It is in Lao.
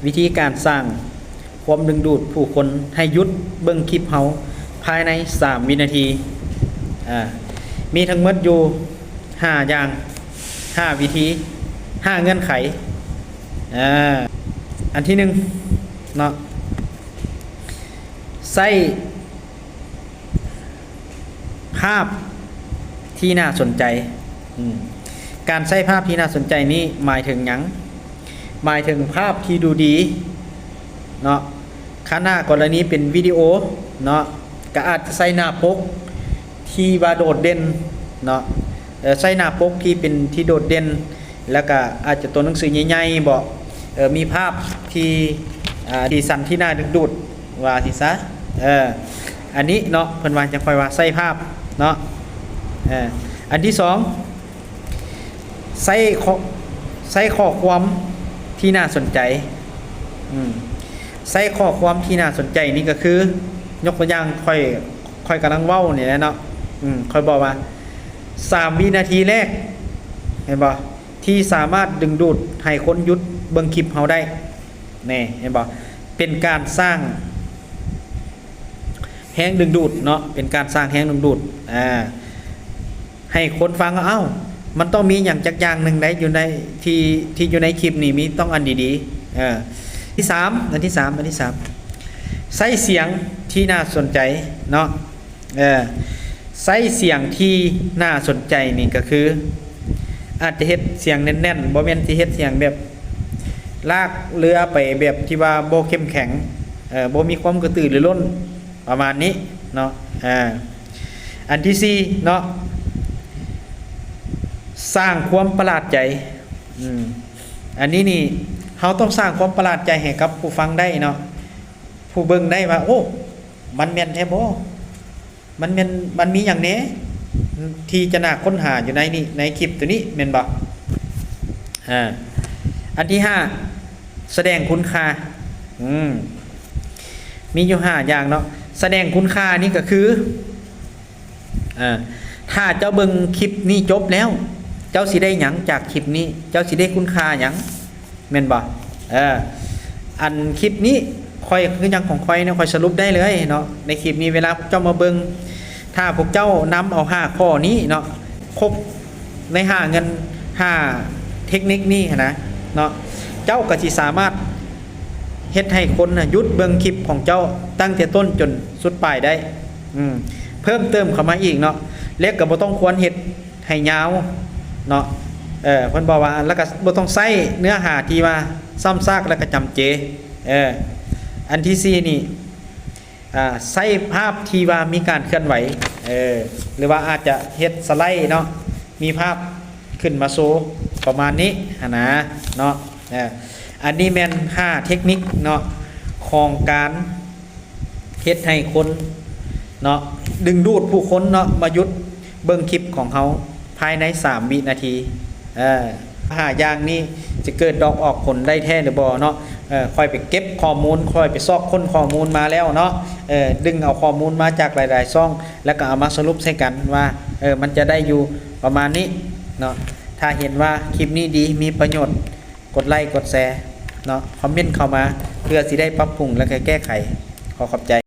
ວິທີການສ້າງຄວາມດຶງດູດຜູ້ຄົນໃຫ້ຢຸດເບິ່ງຄລິບເຮົາພາຍໃນສາມວິນາທີ. ອາ ມີທັງໝົດຢູ່ຫ້າຢ່າງ, ຫ້າວິທີ, ຫ້າເງື່ອນໄຂ. ອາ ອັນທີໜຶ່ງເນາະ, ໃຊ້ ພາບທີ່ໜ້າສົນໃຈ. ອືມ ການໃຊ້ພາບທີ່ໜ້າສົນໃຈນີ້ໝາຍເຖິງຫຍັງ? ໝາຍເຖິງພາບທີ່ດູດີເນາະ. ຄັນຫາກໍລະນີເປັນວິດີໂອເນາະ, ກໍອາດຈະໃຊ້ໜ້າປົກທີ່ວ່າໂດດເດັ່ນເນາະ, ເອີ ໃຊ້ໜ້າປົກທີ່ເປັນທີ່ໂດດເດັ່ນ ແລ້ວກະອາດຈະຕົວໜັງສືໃຫຍ່ໆບໍ, ເອີ ມີພາບທີ່ ອ່າ ສີສັນທີ່ໜ້າດຶງດູດ ວ່າຊີ້ຊະ. ເອີ ອັນນີ້ເນາະ ເພິ່ນວ່າ ຈັ່ງຄ່ອຍວ່າໃຊ້ພາບເນາະ. ເອີ ອັນທີສອງ ໃຊ້ຂໍ້ ໃຊ້ຂໍ້ຄວາມທີ່ໜ້າສົນໃຈ. ອືມ ໃຊ້ຂໍ້ຄວາມທີ່ໜ້າສົນໃຈນີ້ກໍຄື ຍົກຕົວຢ່າງ ຂ້ອຍ ຂ້ອຍກຳລັງເວົ້ານີ້ແຫຼະເນາະ. ອືມ ຂ້ອຍບອກວ່າ ສາມວິນາທີແລກ ເຫັນບໍ່? ທີ່ສາມາດດຶງດູດໃຫ້ຄົນຢຸດເບິ່ງຄລິບເຮົາໄດ້. ນີ້ ເຫັນບໍ່? ເປັນການສ້າງແຮງດຶງດູດເນາະ, ເປັນການສ້າງແຮງດຶງດູດ ອ່າ ໃຫ້ຄົນຟັງ ເອົ້າ ມັນຕ້ອງມີຫຍັງຈັກຢ່າງໜຶ່ງໃດ ຢູ່ໃນ ທີ່ ທີ່ຢູ່ໃນຄລິບນີ້ ມີຕ້ອງອັນດີໆ. ເອີ ທີສາມ ອັນທີສາມ ອັນທີສາມ ໃຊ້ສຽງທີ່ໜ້າສົນໃຈເນາະ. ເອີ ໃຊ້ສຽງທີ່ໜ້າສົນໃຈນີ້ກໍຄື ອາດຈະເຮັດສຽງແໜ້ນໆ, ບໍ່ແມ່ນຊິເຮັດສຽງແບບລາກເລືອໄປແບບທີ່ວ່າບໍ່ເຂັ້ມແຂງ, ເອີ ບໍ່ມີຄວາມກະຕືລືລົ້ນ ປະມານນີ້ເນາະ. ເອີ ອັນທີສີ່ເນາະ ສ້າງຄວາມປະຫຼາດໃຈ. ອືມ ອັນນີ້ນີ້ ເຮົາຕ້ອງສ້າງຄວາມປະຫຼາດໃຈໃຫ້ກັບຜູ້ຟັງໄດ້ເນາະ, ຜູ້ເບິ່ງໄດ້ວ່າ ໂອ້ ມັນແມ່ນແທ້ບໍ່? ມັນແມ່ນ ມັນມີຫຍັງແດ່ທີ່ຈະໜ້າຄົ້ນຫາຢູ່ໃນນີ້ ໃນຄລິບໂຕນີ້ແມ່ນບໍ່? ອາ ອັນທີຫ້າ ສະແດງຄຸນຄ່າ. ອືມ ມີຢູ່ຫ້າຢ່າງເນາະ. ສະແດງຄຸນຄ່ານີ້ກໍຄື ເອີ ຖ້າເຈົ້າເບິ່ງຄລິບນີ້ຈົບແລ້ວ ເຈົ້າຊິໄດ້ຫຍັງຈາກຄລິບນີ້? ເຈົ້າຊິໄດ້ຄຸນຄ່າຫຍັງ? ແມ່ນບໍ່? ເອີ ອັນຄລິບນີ້ຂ້ອຍ ຄືຫຍັງຂອງຂ້ອຍເນາະ, ຂ້ອຍສະຫຼຸບໄດ້ເລີຍເນາະ. ໃນຄລິບນີ້ເວລາພວກເຈົ້າມາເບິ່ງ ຖ້າພວກເຈົ້ານຳເອົາຫ້າຂໍ້ນີ້ເນາະ ຄົບໃນຫ້າເງື່ອນ ຫ້າເທັກນິກນີ້ຫັ້ນນະເນາະ, ເຈົ້າກໍຊິສາມາດເຮັດໃຫ້ຄົນນະຢຸດເບິ່ງຄລິບຂອງເຈົ້າຕັ້ງແຕ່ຕົ້ນຈົນສຸດປາຍໄດ້. ອືມ ເພີ່ມເຕີມເຂົ້າມາອີກເນາະ, ແລະກໍບໍ່ຕ້ອງຄວນເຮັດ ໃຫ້ຍາວເນາະ. ເອີ ເພິ່ນບອກວ່າ ແລ້ວກໍບໍ່ຕ້ອງໃຊ້ເນື້ອຫາທີ່ວ່າຊ້ຳຊາກ ແລ້ວກໍຈຳເຈ. ເອີ ອັນທີສີ່ນີ້ ອ່າ ໃຊ້ພາບທີ່ວ່າມີການເຄື່ອນໄຫວ ເອີ ຫຼືວ່າອາດຈະເຮັດສະໄລເນາະ ມີພາບຂຶ້ນມາໂຊປະມານນີ້ຫັ້ນນະເນາະ. ເອີ ອັນນີ້ແມ່ນຫ້າເທັກນິກເນາະ ຂອງການ ເຮັດໃຫ້ຄົນເນາະ ດຶງດູດຜູ້ຄົນເນາະ ມາຢຸດເບິ່ງຄລິບຂອງເຮົາພາຍໃນສາມວິນາທີ. ເອີ ຫ້າຢ່າງນີ້ຈະເກີດດອກອອກຜົນໄດ້ແທ້ຫຼືບໍ່ເນາະ? ເອີ ຂ້ອຍໄປເກັບຂໍ້ມູນ, ຂ້ອຍໄປຊອກຄົ້ນຂໍ້ມູນມາແລ້ວເນາະ. ເອີ ດຶງເອົາຂໍ້ມູນມາຈາກຫຼາຍໆຊ່ອງ ແລ້ວກໍເອົາມາສະຫຼຸບໃສ່ກັນວ່າ ເອີ ມັນຈະໄດ້ຢູ່ປະມານນີ້ເນາະ. ຖ້າເຫັນວ່າຄລິບນີ້ດີ ມີປະໂຫຍດ ກົດໄລກົດແຊເນາະ, ຄອມເມັນເຂົ້າມາ ເພື່ອຊິໄດ້ປັບປຸງ ແລ້ວກໍແກ້ໄຂ. ຂໍຂອບໃຈ.